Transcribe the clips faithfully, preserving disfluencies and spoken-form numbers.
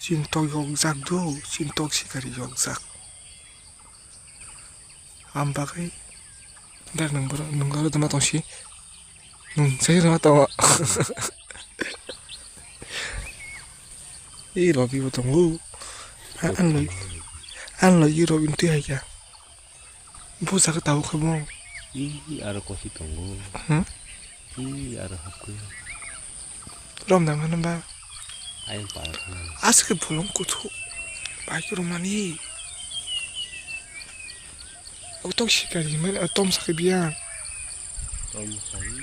Chini tok yokjak do, chini tok sikari yokjak. Am bagwi da nwng borok, nwng oro dama tongsi. Nwng sai rwma tongo. I Robi bo tongo. A-, ang loi, ang loi i Robi twi hai kha. Bo jaga tabuk kha bo. I aro kosi tongo. Hmm? I aro hakhe. Rom da mano ba. Ayang para thang. Aswk bolong kuthu. Bai khe romani. O tok sikari mani, o tom sakhe biya. Tom sai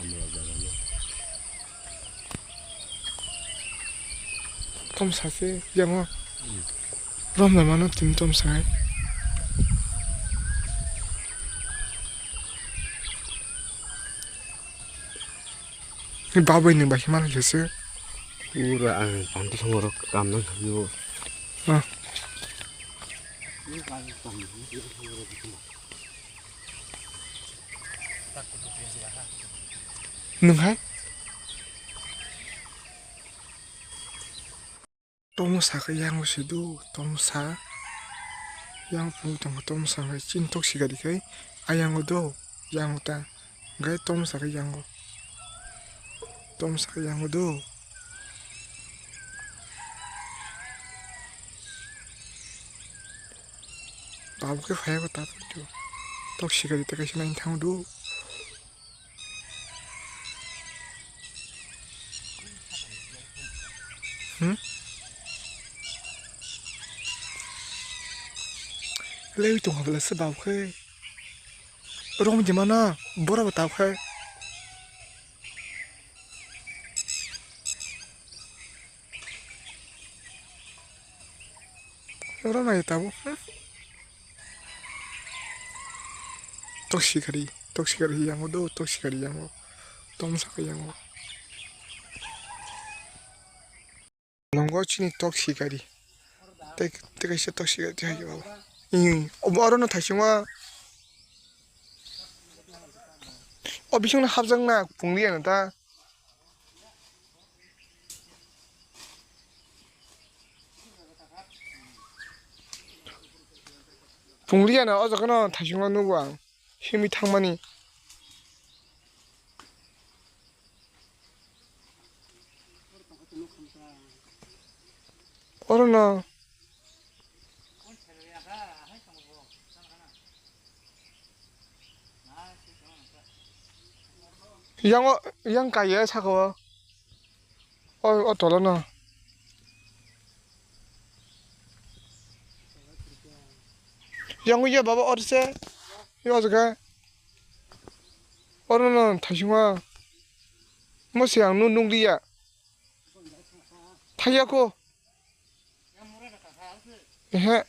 amra jaga no. Tom sakhe biya mo. Hmm. Rom da mano tini tom sai. Ni babai ni bai khema khe se. Pura ang panti songorok kam nang thago. Ah. Nwng hai? Tomo sakhe yango se do, tomo sa. Yang phung tongkha tomo sa hwnkhe chini tok sikari khai. A yango do, yango ta. Hwnkhe tomo sakhe yango. Tomo sakhe yango do. Tabuk khe phaiya kho ta phai do. Tok sikari ta kaisa naini thango do. Hmm? Lewi tongkha bwlai se bau khe. Rom je mana bora bo tabuk khe. Oro nai tabuk. Tok sikari, tok sikari yango do, tok sikari yango. Tom sakhe yango. Longo chini tok sikari. Tei, tei kaisa tok sikari tei hai baba. Hmm, obo oro no thaisingma. O bising no hapjak na pungli ano ta. Pungli ano o jaga no thaisingma nugo ang. Simi thangmani. Oro no. Yang o, yang kaiya saka o. O, o tola no. Yang o ya baba oro se. Yo jaga. Oro no thaisingma. Mo se ang nu nukliya. Thaiya ko. Ehe.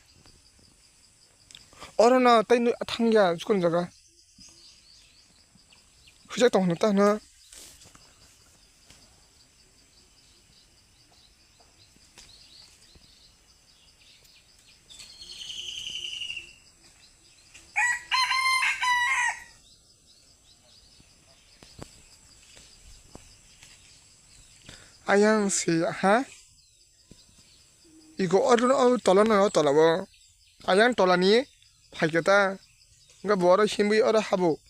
Oro no tei thangya chikon jaga. Hujak tong hwnwi ta hwno. Ayang si ha? Iko oro no tola no tola o. Ayang tola ni phaikhe ta. Hwnkhe bo oro himwi oro habo.